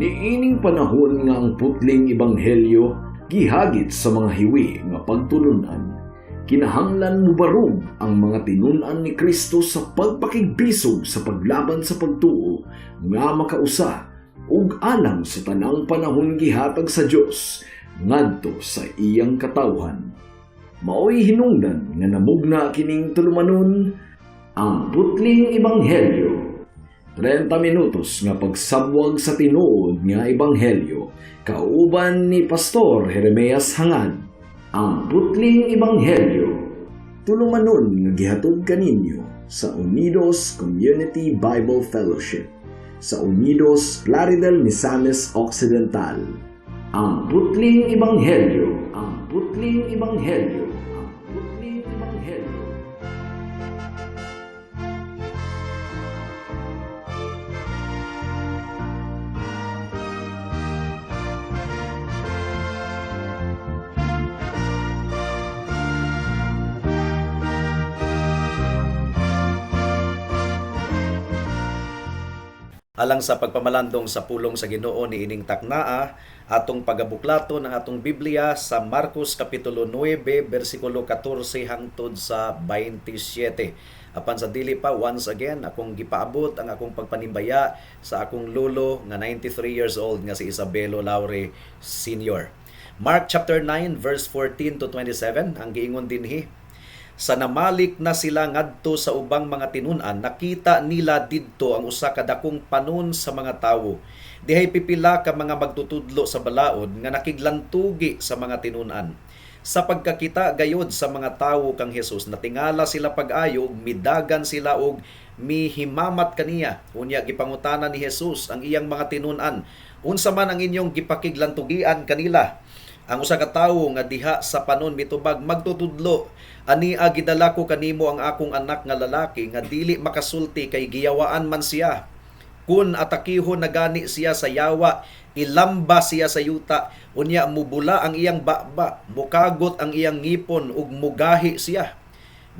Niining panahon nga ang putling ebanghelyo gihagit sa mga hiwi nga pagtulunan, kinahanglan mubarog ang mga tinun-an ni Kristo sa pagpakigbisog sa paglaban sa pagtuo nga makausa ug alang sa tanang panahon gihatag sa Dios ngadto sa iyang katawhan. Maoy hinungdan nga namugna kining tulumanon, Ang Putling Ebanghelyo. 30 minutos nga pagsabwag sa tinuod nga ebanghelyo kauban ni Pastor Jeremias Hangad. Ang Putling Ebanghelyo. Tulumanon nga gihatod kaninyo sa Unidos Community Bible Fellowship sa Unidos, Plaridel, Misamis Occidental. Ang Putling Ebanghelyo. Ang Putling Ebanghelyo. Ang Putling Ebanghelyo. Alang sa pagpamalandong sa pulong sa Ginoo niining taknaa, atong pagabuklaton ang atong Biblia sa Marcos kapitulo 9 bersikulo 14 hangtod sa 27. Apan sa dili pa, once again, akong gipaabot ang akong pagpanimbaya sa akong lolo nga 93 years old nga si Isabelo Laure Sr. Mark chapter 9 verse 14 to 27 ang giingon dinhi: "Sa namalik na sila ngadto sa ubang mga tinun-an, nakita nila didto ang usa ka dakong panon sa mga tawo. Dihay pipila ka mga magtutudlo sa balaod nga nakiglantugi sa mga tinun-an. Sa pagkakita gayod sa mga tawo kang Hesus, natingala sila pag-ayo, midagan sila og mihimamat kaniya. Unya gipangutana ni Hesus ang iyang mga tinun-an, 'Unsa man ang inyong gipakiglantugian kanila?' Ang usa ka tawo nga diha sa panon mitubag, 'Magtutudlo, ania gidala ko kanimo ang akong anak nga lalaki nga dili makasulti kay giyawaan man siya. Kun atakihon na gani siya sa yawa, ilamba siya sa yuta, unya mubula ang iyang baba, mukagot ang iyang ngipon ug mugahi siya.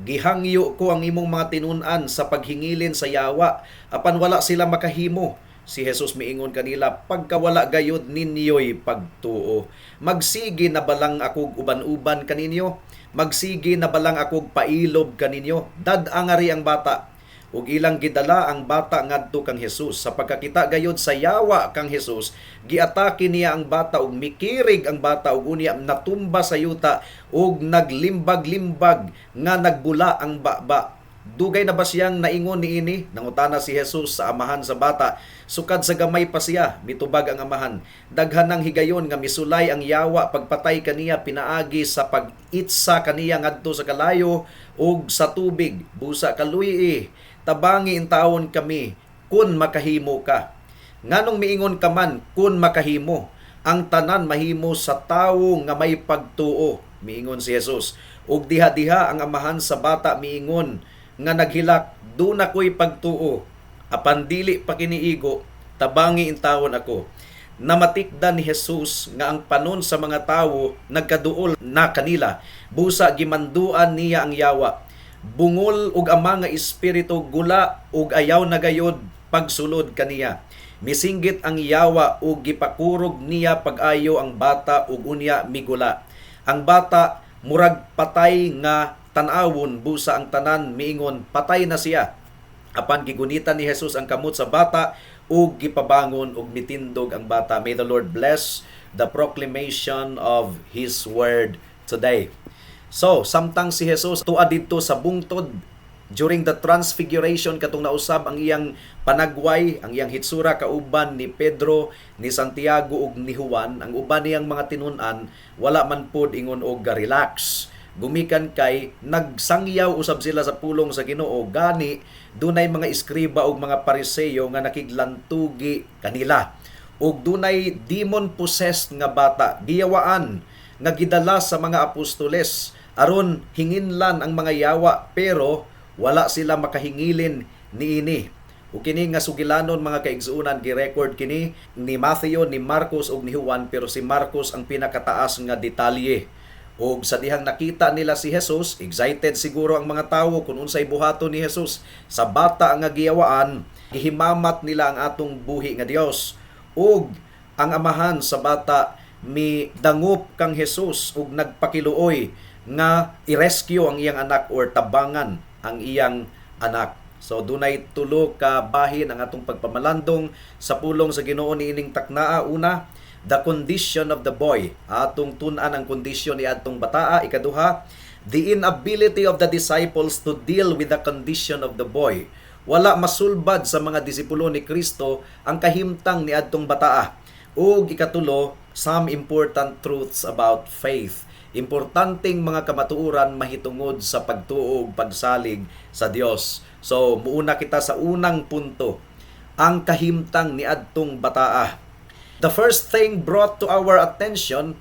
Gihangyo ko ang imong mga tinun-an sa paghingilin sa yawa, apan wala sila makahimo.' Si Jesus miingon kanila, 'Pagkawala gayod ninyo'y pagtuo. Magsige na balang akog uban-uban kaninyo? Magsige na balang akog pailob kaninyo? Dad-a ngari ang bata.' Ug ilang gidala ang bata ngadto kang Jesus. Sa pagkakita gayod sa yawa kang Jesus, giatake niya ang bata ug mikirig ang bata ug unya natumba sa yuta ug naglimbag-limbag nga nagbula ang baba. Dugay na ba siyang naingon niini? Nangutana si Jesus sa amahan sa bata. Sukad sa gamay pa siya,' mitubag ang amahan. 'Daghan ng higayon nga misulay ang yawa pagpatay kaniya pinaagi sa pag-itsa kaniya ngadto sa kalayo ug sa tubig. Busa kaluy-i, tabangi intawon kami kun makahimo ka.' Nganong miingon ka man 'kun makahimo'? Ang tanan mahimo sa tawo nga may pagtuo,' miingon si Jesus. Ug diha-diha ang amahan sa bata miingon nga naghilak, 'Duna ko'y pagtuo, apan dili pa kiniigo, tabangi intawon ako.' Namatikdan ni Jesus nga ang panon sa mga tawo nagkaduol na kanila. Busa gimanduan niya ang yawa, 'Bungol ug ama nga espiritu, gula ug ayaw na gayod pagsulod kaniya.' Misinggit ang yawa ug gipakurog niya pag-ayo ang bata ug unya migula. Ang bata murag patay nga tan-awon, busa ang tanan miingon, 'Patay na siya.' Apan gigunitan ni Jesus ang kamot sa bata ug gipabangon ug mitindog ang bata." May the Lord bless the proclamation of His word today. So, samtang si Jesus tua didto sa bungtod during the transfiguration, katong nausab ang iyang panagway, ang iyang hitsura kauban ni Pedro, ni Santiago ug ni Juan, ang uban niyang mga tinun-an wala man pod ingon og relax. Gumikan kay nagsangyaw usab sila sa pulong sa Ginoo, gani dunay mga eskriba ug mga Pariseyo nga nakiglantugi kanila. Ug dunay demon possessed nga bata, giyawaan, nga gidala sa mga apostoles aron hinginlan ang mga yawa, pero wala sila makahingilin niini. Ug kini nga sugilanon, mga kaigsuonan, gi-record kini ni Matthew, ni Marcos ug ni Juan, pero si Marcos ang pinakataas nga detalye. Ug sa dihang nakita nila si Jesus, excited siguro ang mga tawo kung unsay buhaton ni Jesus sa bata nga giyawaan, gihimamat nila ang atong buhi nga Dios. Ug Ang amahan sa bata mi dangop kang Jesus ug nagpakiluoy nga i-rescue ang iyang anak or tabangan ang iyang anak. So dunay tulo ka bahin ang atong pagpamalandong sa pulong sa Ginoo niining taknaa. Una, the condition of the boy. Atong tun-an ang kondisyon ni adtong bataa. Ikaduha, the inability of the disciples to deal with the condition of the boy. Wala masulbad sa mga disipulo ni Kristo ang kahimtang ni adtong bataa. Ug ikatulo, some important truths about faith. Importanteng mga kamatuoran mahitungod sa pagtuo ug pagsalig sa Dios. So, muuna kita sa unang punto, ang kahimtang ni adtong bataa. The first thing brought to our attention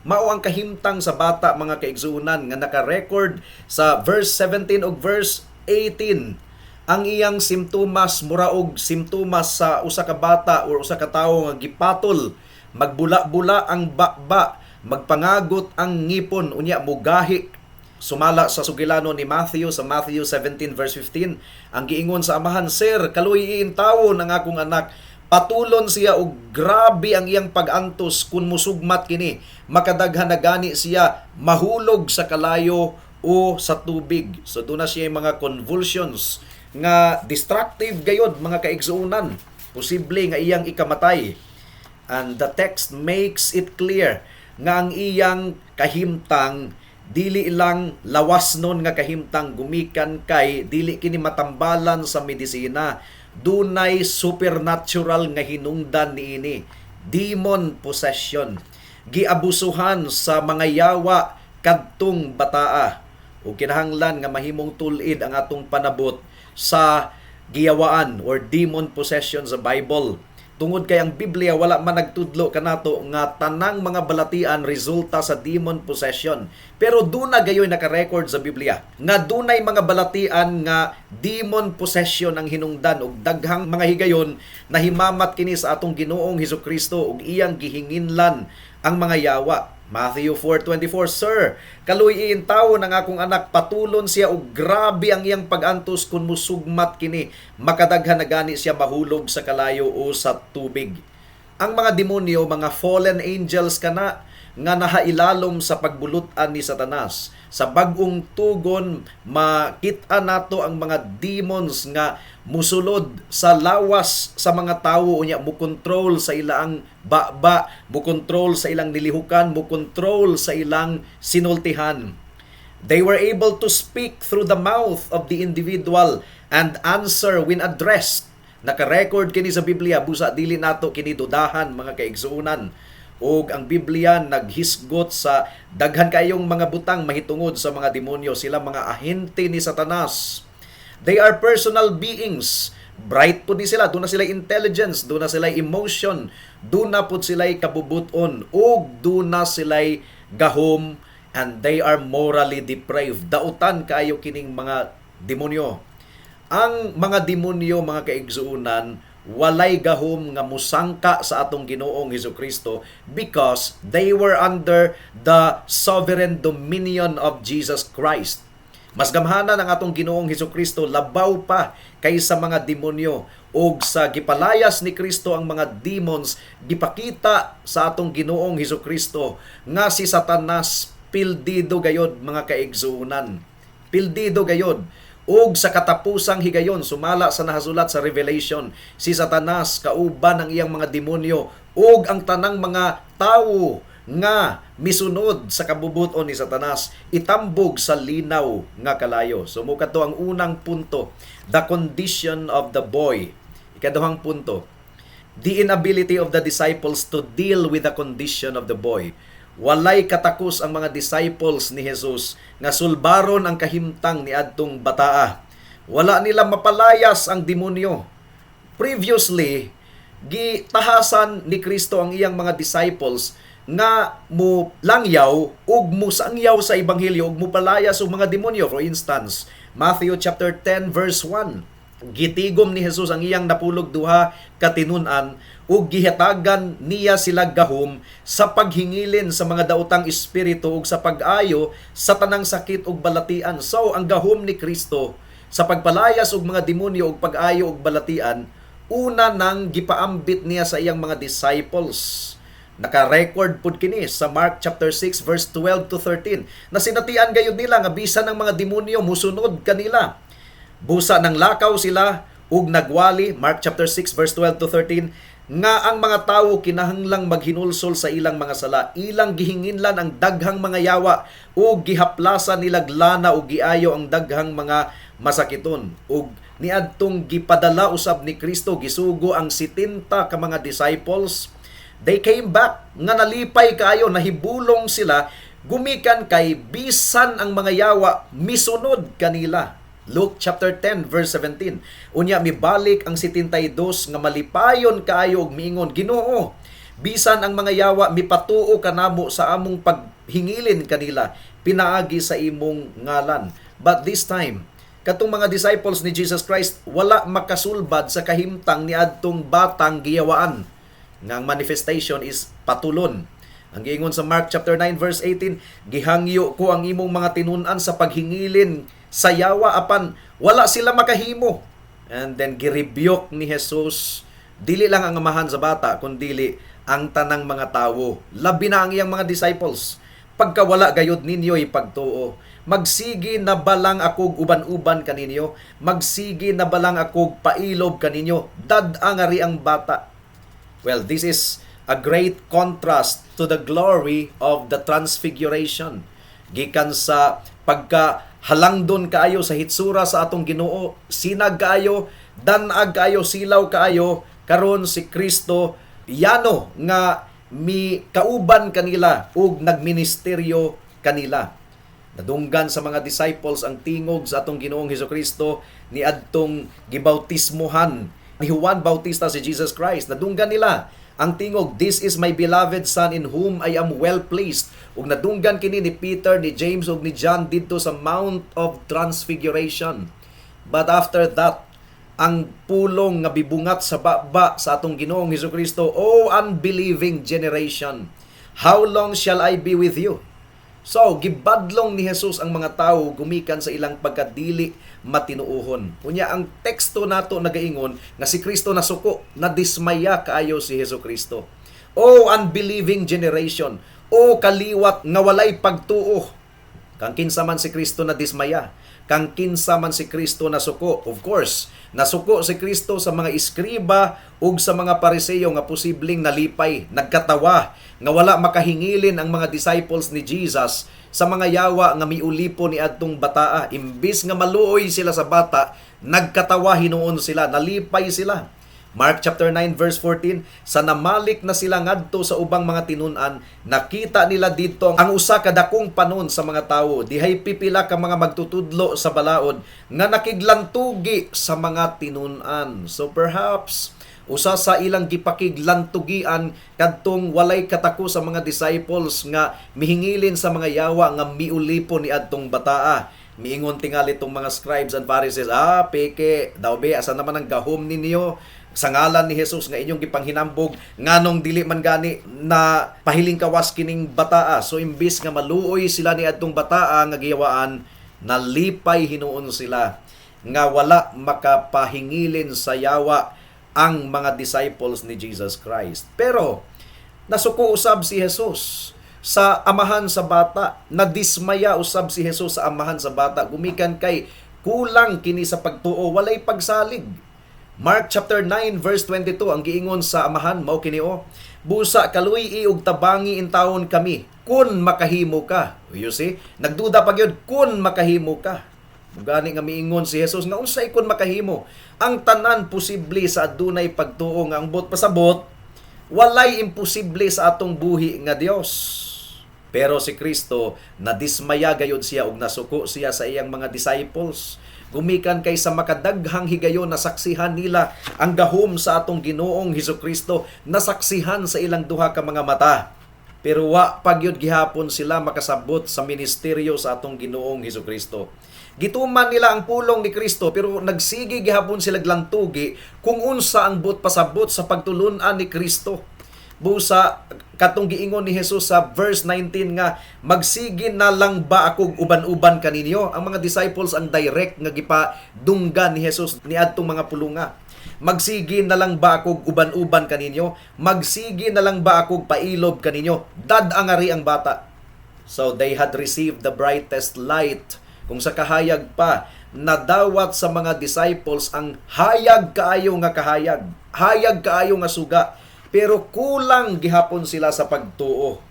mao ang kahimtang sa bata, mga kaigsuonan, nga naka-record sa verse 17 ug verse 18. Ang iyang simptomas mura og simptomas sa usa ka bata or usa ka tawo nga gipatol: magbula-bula ang baba, magpangagot ang ngipon, unya mugahi. Sumala sa sugilano ni Matthew sa Matthew 17 verse 15, ang giingon sa amahan, "Sir, kaluy tawo ng akong anak. Patulon siya og grabe ang iyang pag-antos kun musugmat kini. Makadaghan na gani siya mahulog sa kalayo o sa tubig." So duna siya mga convulsions nga destructive gayod, mga kaigsuonan. Posible nga iyang ikamatay. And the text makes it clear nga ang iyang kahimtang dili lang lawasnon nga kahimtang, gumikan kay dili kini matambalan sa medisina. Dunay supernatural nga hinungdan niini, demon possession. Giabusuhan sa mga yawa kadtong bataa ug kinahanglan nga mahimong tul-id ang atong panabot sa giyawaan or demon possession sa Bible, tungod kay ang Biblia wala man nagtudlo kanato nga tanang mga balatian resulta sa demon possession. Pero duna gayoy naka-record sa Biblia nga dunay mga balatian nga demon possession ang hinungdan, ug daghang mga higayon nahimamat kini sa atong Ginoong Hesukristo ug iyang gihinginlan ang mga yawa. Matthew 4:24, "Sir, kaluy tawo ng akong anak, patulon siya og grabe ang iyang pag-antos kun musugmat kini. Makadaghan na gani siya mahulog sa kalayo o sa tubig." Ang mga demonyo, mga fallen angels kana nga nahailalom sa pagbulutan ni Satanas. Sa Bag-ong Tugon, makita nato ang mga demons nga musulod sa lawas sa mga tawo, unya mo control sa ilang baba, mo control sa ilang nilihukan, mo control sa ilang sinultihan. They were able to speak through the mouth of the individual and answer when addressed. Naka-record kini sa Biblia, busa dili nato kini dudahan, mga kaigsuonan. Ug ang Biblia naghisgot sa daghan kayong mga butang mahitungod sa mga demonyo, sila mga ahente ni Satanas. They are personal beings. Bright pud ni sila, duna sila intelligence, duna sila emotion, duna pud sila kabubuton, ug duna sila gahom, and they are morally depraved. Dautan kaayo kining mga demonyo. Ang mga demonyo, mga kaigsuonan, walay gahom nga musangka sa atong Ginoong Hesukristo because they were under the sovereign dominion of Jesus Christ. Mas gamhanan ang atong Ginoong Hesukristo labaw pa kaysa mga demonyo, ug sa gipalayas ni Kristo ang mga demons, gipakita sa atong Ginoong Hesukristo nga si Satanas pildido gayod, mga kaigsuonan. Pildido gayod. Ug sa katapusang higayon, sumala sa nahasulat sa Revelation, si Satanas kauban ang iyang mga demonyo ug ang tanang mga tawo nga misunod sa kabubuton ni Satanas itambog sa linaw nga kalayo. So mao kato ang unang punto, the condition of the boy. Ikaduhang punto, the inability of the disciples to deal with the condition of the boy. Walay katakos ang mga disciples ni Jesus nga sulbaron ang kahimtang ni adtong bataa. Wala nila mapalayas ang demonyo. Previously, gitahasan ni Kristo ang iyang mga disciples nga mo langyaw ug mo sangyaw sa ebanghelyo ug mopalayas og mga demonyo. For instance, Matthew chapter 10 verse 1. Gitigom ni Jesus ang iyang 12 ka tinun-an ug gihatagan niya sila gahom sa paghingilin sa mga daotang espiritu ug sa pag-ayo sa tanang sakit ug balatian. So ang gahom ni Kristo sa pagpalayas og mga demonyo ug pag-ayo og balatian Una nang gipaambit niya sa iyang mga disciples. Naka-record pud kini sa Mark chapter 6 verse 12 to 13. Nasinatian gayud nila nga bisan ang mga demonyo musunod kanila. Busa nanglakaw sila ug nagwali, Mark chapter 6 verse 12 to 13, nga ang mga tawo kinahanglang maghinulsol sa ilang mga sala. Ilang gihinginlan ang daghang mga yawa ug gihaplasan nilag lana ug giayo ang daghang mga masakiton. Ug niadtong gipadala usab ni Kristo, gisugo ang 70 ka mga disciples. They came back nga nalipay kaayo, nahibulong sila gumikan kay bisan ang mga yawa misunod kanila. Luke chapter 10 verse 17. Unya mibalik ang 72 nga malipayon kaayo og miingon, "Ginoo, bisan ang mga yawa mipatuo kanamo sa among paghingilin kanila pinaagi sa imong ngalan." But this time, katong mga disciples ni Jesus Christ wala makasulbad sa kahimtang niadtong batang giyawaan nga ang manifestation is patulon. Ang giingon sa Mark chapter 9 verse 18, "Gihangyo ko ang imong mga tinun-an sa paghingilin sa yawa apan wala sila makahimo." And then girebuke ni Jesus dili lang ang amahan sa bata kundili ang tanang mga tawo, labi na ang iyang mga disciples. "Pagkawala gayud ninyo'y pagtuo. Magsige na balang akog uban-uban kaninyo? Magsige na balang akog pailob kaninyo? Dad-a ngari ang bata." Well, this is a great contrast to the glory of the Transfiguration. Gikan sa pagka halangdon kaayo sa hitsura sa atong Ginoo, sinag kaayo, danag kaayo, silaw kaayo, karon si Kristo yano nga mi kauban kanila ug nagministeryo kanila. Nadunggan sa mga disciples ang tingog sa atong Ginoong Hesukristo niadtong gibautismohan ni Juan Bautista si Jesus Christ. Nadunggan nila ang tingog, "This is my beloved Son in whom I am well pleased." Ug nadunggan kini ni Peter, ni James ug ni John didto sa Mount of Transfiguration. But after that, ang pulong nga bibungat sa baba sa atong Ginoong Hesukristo, "O unbelieving generation, how long shall I be with you?" So, gibadlong ni Jesus ang mga tao gumikan sa ilang pagkadili matinuohon. Unya ang teksto nato nagaingon nga si Kristo nasuko, nadismaya kaayo si Hesus Kristo. "O unbelieving generation, o kaliwat nga walay pagtuo." Kang kinsa man si Kristo na dismaya, kang kinsa man si Kristo nasuko. Of course, nasuko si Kristo sa mga eskriba ug sa mga Pariseo nga posibleng nalipay, nagkatawa nga wala makahingilin ang mga disciples ni Jesus sa mga yawa nga miulipo ni adtong bataa. Imbis nga maluoy sila sa bata, nagkatawa hinuon sila, nalipay sila. Mark chapter 9 verse 14, sa namalik na sila ngadto sa ubang mga tinun-an, nakita nila didto ang usa ka dakong panon sa mga tawo. Dihay pipila ka mga magtutudlo sa balaod nga nakiglantugi sa mga tinun-an. So perhaps usa sa ilang gipakiglantugian kadtong walay katako sa mga disciples nga mihingilin sa mga yawa nga miulipo ni adtong bataa. Miingon tingali itong mga scribes and Pharisees, "Ah, peke, daw be, asa naman ang gahom ninyo sa ngalan ni Jesus nga inyong gipanghinambog, nganong dili man gani na pahiling kawas kining bataa?" So imbis nga maluoy sila ni adtong bataa nga giyawaan, nalipay hinuon sila nga wala makapahingilin sa yawa ang mga disciples ni Jesus Christ. Pero nasuko usab si Jesus sa amahan sa bata. Nadismaya usab si Jesus sa amahan sa bata gumikan kay kulang kini sa pagtuo, walay pagsalig. Mark chapter 9 verse 22, ang giingon sa amahan mao kini o, "Busa kaluy-i ug tabangi intawon kami kun makahimo ka." You see, nagduda pa gyud, "Kun makahimo ka." Gani nga miingon si Jesus nga unsay kun makahimo? Ang tanan posible sa adunay pagtuo, nga ang buot pasabot walay imposible sa atong buhi nga Dios. Pero si Kristo nadismaya gayud siya ug nasuko siya sa iyang mga disciples gumikan kay sa makadaghang higayon nasaksihan nila ang gahom sa atong Ginoong Hesukristo, nasaksihan sa ilang duha ka mga mata. Pero wa pagyud gihapon sila makasabot sa ministeryo sa atong Ginoong Hesukristo. Gituman nila ang pulong ni Kristo pero nagsige gihapon sila glantugi kung unsa ang buot pasabot sa pagtulun-an ni Kristo. Busa katong giingon ni Jesus sa verse 19 nga "Magsige na lang ba akog uban-uban kaninyo?" Ang mga disciples ang direct nga gipadunggan ni Jesus niadtong mga pulunga. Magsige na lang ba akog uban-uban kaninyo? Magsige na lang ba akog pailob kaninyo? Dad-a ngari ang bata. So they had received the brightest light. Kung sa kahayag pa, nadawat sa mga disciples ang hayag kaayo nga kahayag, hayag kaayo nga suga, pero kulang gihapon sila sa pagtuo.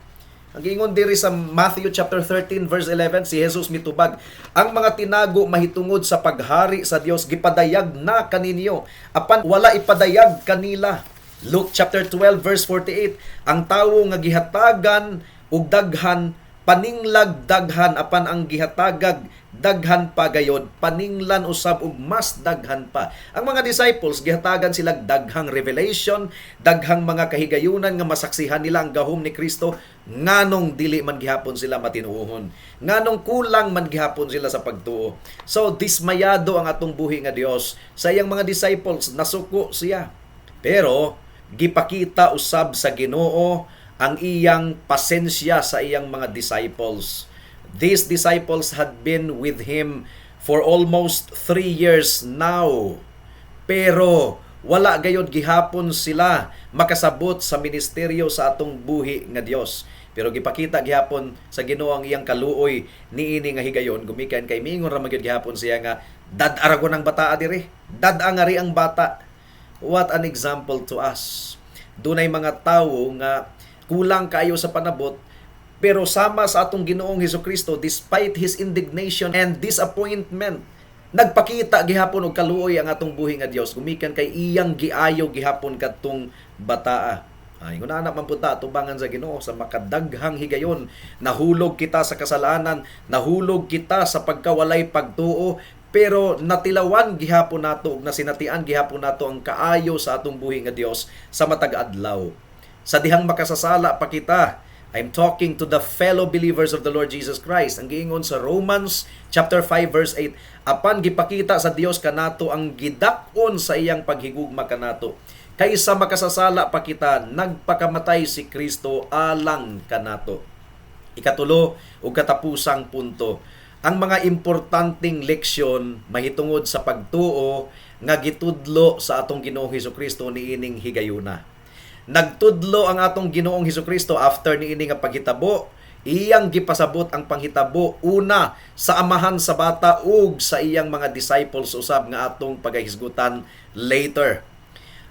Ang giingon diri sa Matthew chapter 13 verse 11, si Jesus mitubag, "Ang mga tinago mahitungod sa paghari sa Dios gipadayag na kaninyo, apan wala ipadayag kanila." Luke chapter 12 verse 48, "Ang tawo nga gihatagan og daghan, paninglag daghan, apan ang gihatagag daghan pa gayod, paninglan usab og mas daghan pa." Ang mga disciples, gihatagan sila daghang revelation, daghang mga kahigayunan nga masaksihan nila ang gahom ni Kristo. Nganong dili man gihapon sila matinuohon? Nganong kulang man gihapon sila sa pagtuo? So dismayado ang atong buhi nga Dios sa iyang mga disciples, nasuko siya. Pero gipakita usab sa Ginoo ang iyang pasensya sa iyang mga disciples. These disciples had been with him for almost 3 years now. Pero wala gayod gihapon sila makasabot sa ministeryo sa atong buhi nga Dios. Pero gipakita gihapon sa Ginoo ang iyang kaluoy niini nga higayon, gumikan kay miingon ra magyud gihapon siya nga dad-a ra ang bata diri. Dad-a ngari ang bata. What an example to us. Dunay mga tawo nga kulang kaayo sa panabot, pero sama sa atong Ginoong Hesus Kristo, despite his indignation and disappointment, nagpakita gihapon og kaluoy ang atong buhi nga Dios, gumikan kay iyang giayo gihapon kadtong bataa. Ay, kung anak man punta atubangan sa Ginoo sa makadaghang higayon, nahulog kita sa kasalanan, nahulog kita sa pagkawalay pagtuo, pero natilawan gihapon nato ug nasinatian gihapon nato ang kaayo sa atong buhi nga Dios sa matag adlaw. Sa dihang makasasala pa kita, I'm talking to the fellow believers of the Lord Jesus Christ. Ang giingon sa Romans chapter 5 verse 8, apan gipakita sa Dios kanato ang gidak-on sa iyang paghigugma kanato. Kaysa makasasala pa kita, nagpakamatay si Kristo alang kanato. Ikatulo ug katapusang punto, ang mga importanteng leksyon mahitungod sa pagtuo nga gitudlo sa atong Ginoong Hesus Kristo niining higayuna. Nagtudlo ang atong Ginoong Hesus Kristo after niini nga paghitabo, iyang gipasabot ang panghitabo una sa amahan sa bata ug sa iyang mga disciples usab nga atong pagahisgutan later.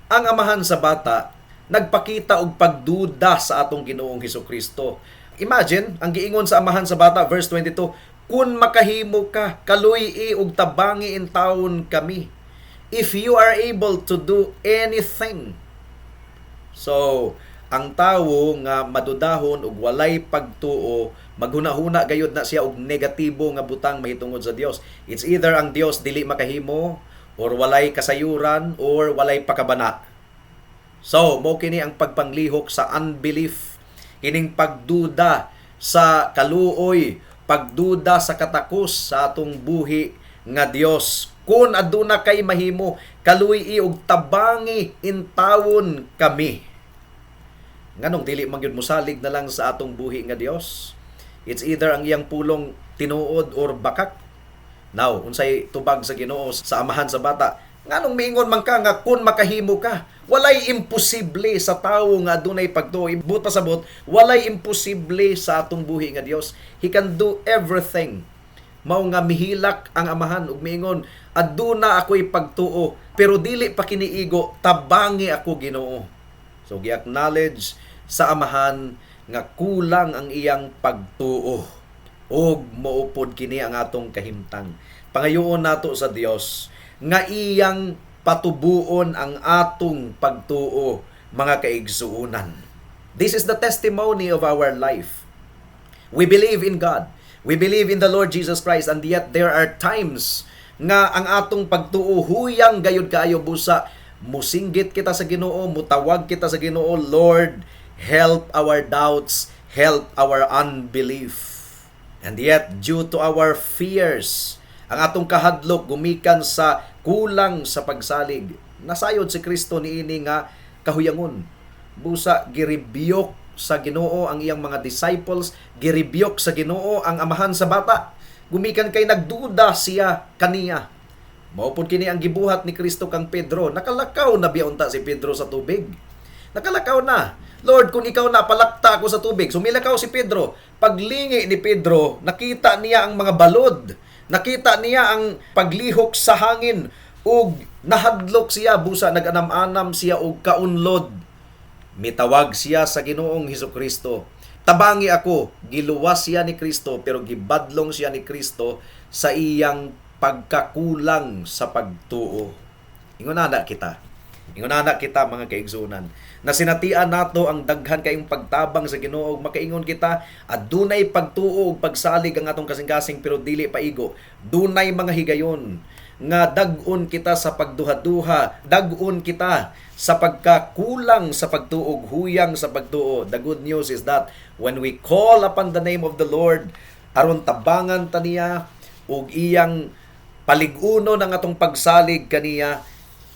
Ang amahan sa bata nagpakita og pagduda sa atong Ginoong Hesus Kristo. Imagine, ang giingon sa amahan sa bata, verse 22, "Kun makahimo ka, kaluy-i ug tabangi intawon kami." If you are able to do anything. So, ang tawo nga madudahon ug walay pagtuo, maghuna-huna gayud na siya og negatibo nga butang mahitungod sa Dios. It's either ang Dios dili makahimo or walay kasayuran or walay pakabana. So, mo kini ang pagpanglihok sa unbelief, kining pagduda sa kaluoy, pagduda sa katakos sa atong buhi nga Dios. "Kun aduna kay mahimo, kaluy-i ug tabangi intawon kami." Nganong dili man gyud mosalig na lang sa atong buhi nga Dios? It's either ang iyang pulong tinuod or bakak. Now, unsay tubag sa Ginoo sa amahan sa bata? "Nganong miingon man ka nga kun makahimo ka? Walay imposible sa tawo nga adunay pagtuo." Buot pasabot, walay imposible sa atong buhi nga Dios. He can do everything. Mao nga mihilak ang amahan ug miingon, "Aduna ako'y pagtuo, pero dili pa kiniigo, tabangi ako, Ginoo." So gi-acknowledge sa amahan nga kulang ang iyang pagtuo. Ug moupod kini ang atong kahimtang. Pangayoon nato sa Dios nga iyang patubuon ang atong pagtuo, mga kaigsuonan. This is the testimony of our life. We believe in God. We believe in the Lord Jesus Christ, and yet there are times nga ang atong pagtuo huyang gayud kaayo, busa musinggit kita sa Ginoo, mutawag kita sa Ginoo, "Lord, help our doubts, help our unbelief." And yet, due to our fears, ang atong kahadlok gumikan sa kulang sa pagsalig, nasayod si Kristo niini nga kahuyangon. Busa girebuke sa Ginoo ang iyang mga disciples, girebuke sa Ginoo ang amahan sa bata. Gumikan kay nagduda siya kaniya. Mao pud kini ang gibuhat ni Kristo kang Pedro. Nakalakaw na biya unta si Pedro sa tubig. Nakalakaw na. "Lord, kung ikaw na, palakta ako sa tubig." Sumilakaw si Pedro. Paglingi ni Pedro, nakita niya ang mga balod. Nakita niya ang paglihok sa hangin ug nahadlok siya, busa nag-anam-anam siya og kaunlod. Mitawag siya sa Ginoong Hesukristo. "Tabangi ako." Giluwas siya ni Kristo, pero gibadlong siya ni Kristo sa iyang pagkakulang sa pagtuo. Ingon ana kita. Ingon ana kita, mga kaigsunan. Nasinatian nato ang daghan kayong pagtabang sa Ginoo ug makaingon kita adunay pagtuo ug pagsalig ang atong kasing-kasing, pero dili paigo. Dunay mga higayon nga dag-on kita sa pagduha-duha, dag-on kita sa pagkakulang sa pagtuo, huyang sa pagtuo. The good news is that when we call upon the name of the Lord, aron tabangan ta niya ug iyang palig-uno ng atong pagsalig kaniya,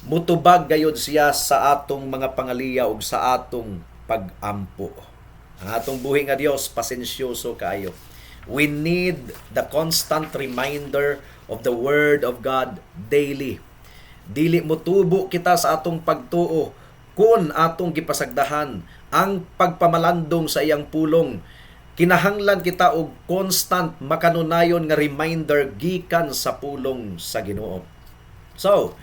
mutubag gayod siya sa atong mga pangaliya ug sa atong pagampo. Ang atong buhi nga Dios, pasensyoso kaayo. We need the constant reminder of the Word of God daily. Dili motubo kita sa atong pagtuo kung atong gipasagdahan ang pagpamalandong sa iyang pulong. Kinahanglan kita og constant, makanunayon nga reminder gikan sa pulong sa Ginoo. So,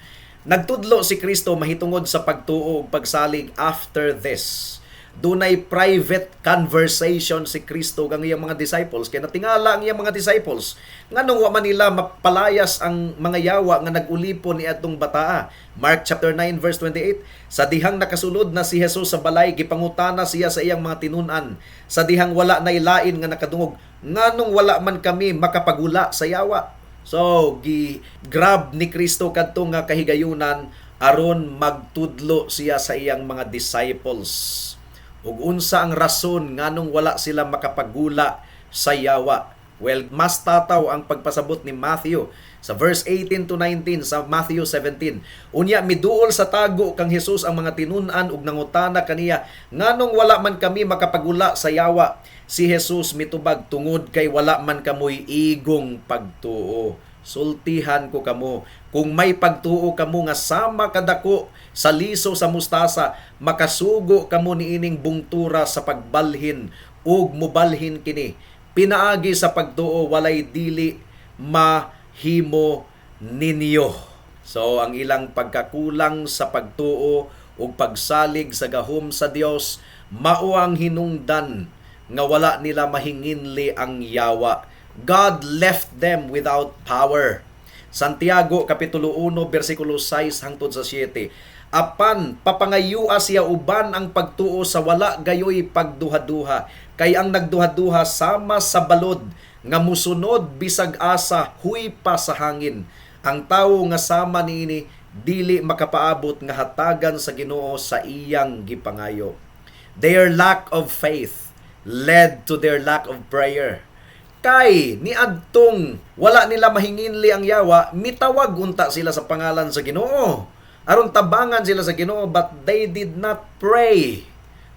nagtudlo si Kristo mahitungod sa pagtuo ug pagsalig after this. Dunay private conversation si Kristo kang iyang mga disciples kay natingala ang iyang mga disciples nganong wa man nila mapalayas ang mga yawa nga nag-ulipon ni atong bataa. Mark chapter 9 verse 28: "Sa dihang nakasulod na si Jesus sa balay, gipangutana siya sa iyang mga tinun-an sa dihang wala nay lain nga nakadungog, 'Nganong wala man kami makapagula sa yawa?'" So, gi grab ni Kristo kadto nga kahigayunan aron magtudlo siya sa iyang mga disciples. Ug unsa ang rason nganong wala sila makapagula sa yawa? Well, mas tataw ang pagpasabot ni Matthew sa verse 18 to 19 sa Matthew 17. "Unya miduol sa tago kang Jesus ang mga tinun-an ug nangutana kaniya, 'Nganong wala man kami makapagula sa yawa?' Si Jesus mitubag, 'Tungod kay wala man kamoy igong pagtuo. Sultihan ko kamo, kung may pagtuo kamo nga sama kadako sa liso sa mustasa, makasugo kamo niining bungtura sa pagbalhin ug mobalhin kini. Pinaagi sa pagtuo, walay dili mahimo ninyo.'" So ang ilang pagkakulang sa pagtuo ug pagsalig sa gahom sa Dios mao ang hinungdan nga wala nila mahinginli ang yawa. God left them without power. Santiago kapitulo 1 bersikulo 6 hangtod sa 7. "Apan papangayua siya uban ang pagtuo sa wala gayoy pagduha-duha, kay ang nagduha-duha sama sa balod nga musunod bisag asa, huy pa sa hangin. Ang tawo nga sama niini dili makapaabot nga hatagan sa Ginoo sa iyang gipangayo." Their lack of faith led to their lack of prayer. Kay niadtong wala nila mahinginli ang yawa, mitawag unta sila sa pangalan sa Ginoo aron tabangan sila sa Ginoo, but they did not pray.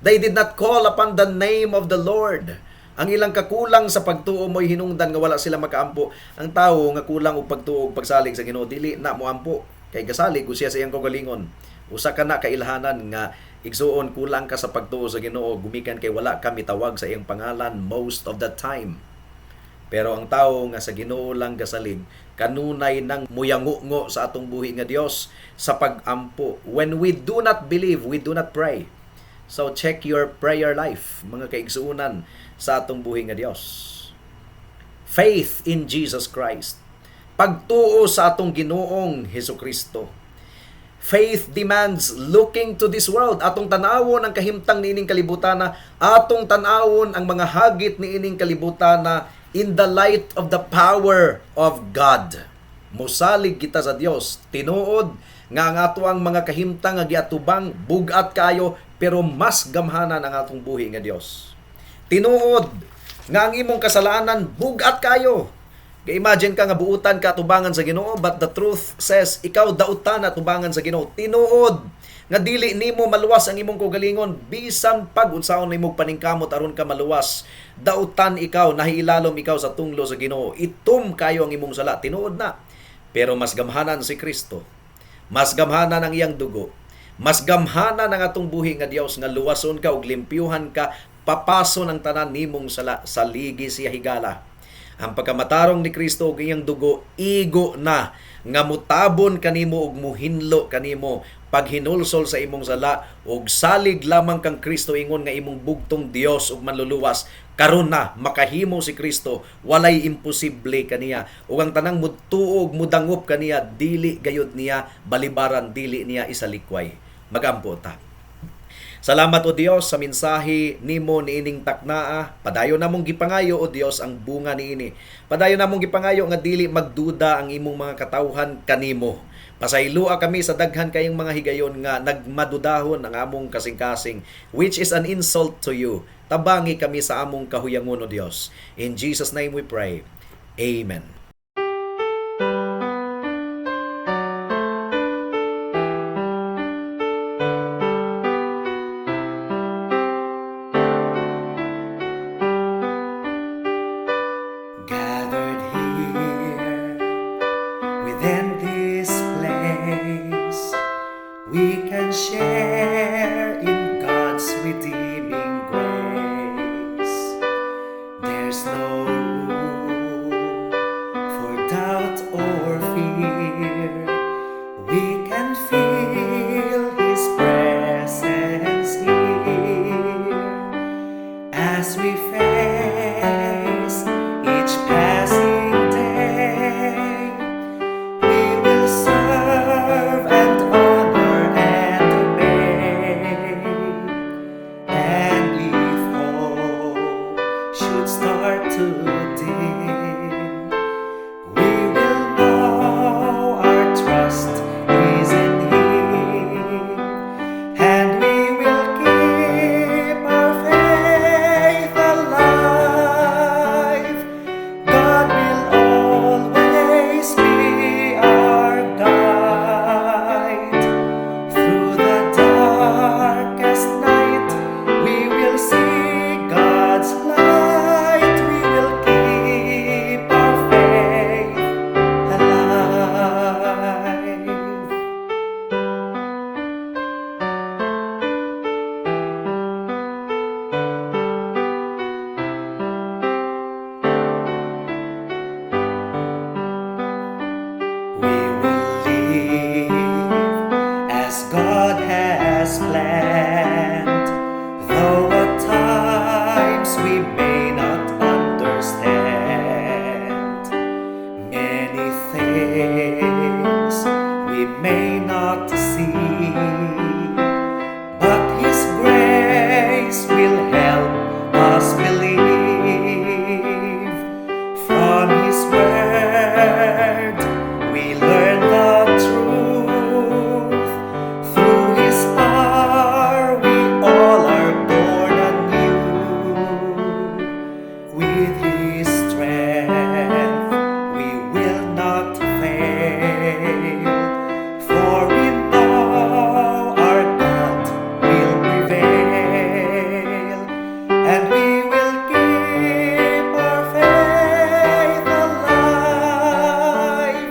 They did not call upon the name of the Lord. Ang ilang kakulang sa pagtuo mo'y hinungdan nga wala sila makaampo. Ang tawo nga kulang og pagtuo ug pagsalig sa Ginoo, dili na moampo kay gasalig ko siya sa iyang kaugalingon. Usa ka na kailhanan nga, igsuon, kulang ka sa pagtuo sa Ginoo gumikan kay wala ka mitawag sa iyang pangalan most of the time. Pero ang tao nga sa Ginoo lang gasalig, kanunay nang muyangungo sa atong buhi nga Dios sa pagampo. When we do not believe, we do not pray. So check your prayer life, mga kaigsuonan sa atong buhi nga Dios. Faith in Jesus Christ. Pagtuo sa atong Ginoong Hesukristo. Faith demands looking to this world. Atong tanawon ang kahimtang niining kalibutana, atong tanawon ang mga hagit niining kalibutana in the light of the power of God. Musalig kita sa Dios. Tinuod nga ang ato ang mga kahimtang nga giatubang bug-at kayo, pero mas gamhanan ang atong buhi nga Dios. Tinuod nga ang imong kasalanan bug-at kayo. Imagine ka nga buutan ka tubangan sa Ginoo, but the truth says ikaw dautan na tubangan sa Ginoo. Tinuod nga dili nimo maluwas ang imong kaugalingon bisan pag unsaon nimo paningkamot aron ka maluwas. Dautan ikaw, nahiilalom ikaw sa tunglo sa Ginoo. Itom kayo ang imong sala. Tinuod na. Pero mas gamhanan si Kristo. Mas gamhanan ang iyang dugo. Mas gamhanan ang atong buhi nga Dios nga luwason ka ug limpyuhan ka, papason ang tanan nimong sala, saligi siya higala. Ang pagkamatarong ni Kristo ug iyang dugo igo na nga mutabon kanimo ug muhinlo kanimo paghinulsol sa imong sala, ug salig lamang kang Kristo ingon nga imong bugtong Dios ug manluluwas. Karon na makahimo si Kristo, walay imposible kaniya, ug ang tanang mutuo ug mudangop kaniya dili gayud niya balibaran, dili niya isalikway. Magampo ta. Salamat, O Dios, sa mensahe nimo niining taknaa. Padayon namong gipangayo, O Dios, ang bunga niini. Padayon namong gipangayo nga dili magduda ang imong mga katawhan kanimo. Pasayloa kami sa daghan kayong mga higayon nga nagmadudahon ang among kasing-kasing, which is an insult to you. Tabangi kami sa among kahuyangon, O Dios. In Jesus' name we pray. Amen. Gathered here within this place, we can share in God's redeeming grace. There's no room for doubt or fear. We can feel His presence here as we face each passing day. We will serve and honor and obey. And if hope should start to dim, we will know our trust is in Him, and we will keep our faith alive. God will always be our guide. Through the darkest night, we will see God's light. We will keep our faith alive. We will live as God has planned, though at times we may not understand. Many things we may not see, but His grace will help us believe. From His Word, we learn the truth. Through His power, we all are born anew. With His strength, we will not fail, for we know our God will prevail, and we will keep our faith alive.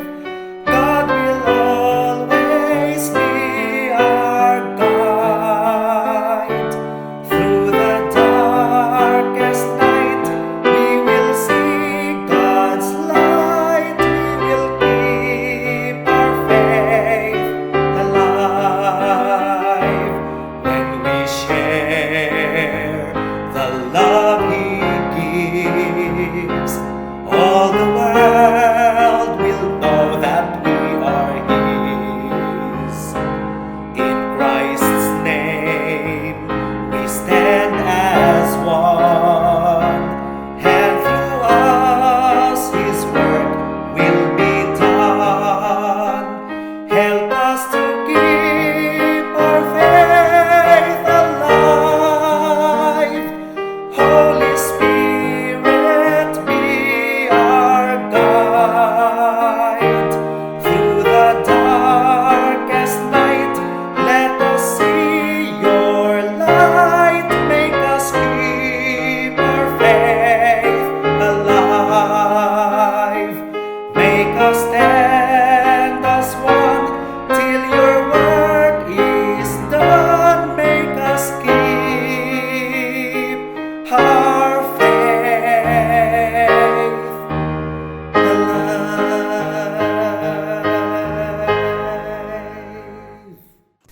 God will always be our guide. Through the darkest night, we will see God's light. We will keep our faith alive. When we share the love He gives, all the world will know that we are His. In Christ's name, we stand as one, and through us His work will be done. Help us to keep our faith alive. Holy Spirit, be our guide. Through the darkest night, let us see your light. Make us keep our faith alive. Make us stand.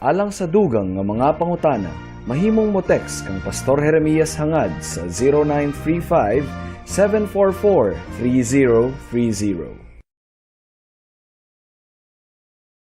Alang sa dugang nga mga pangutana, mahimong mo text kang Pastor Jeremias Hangad sa 0935 744 3030.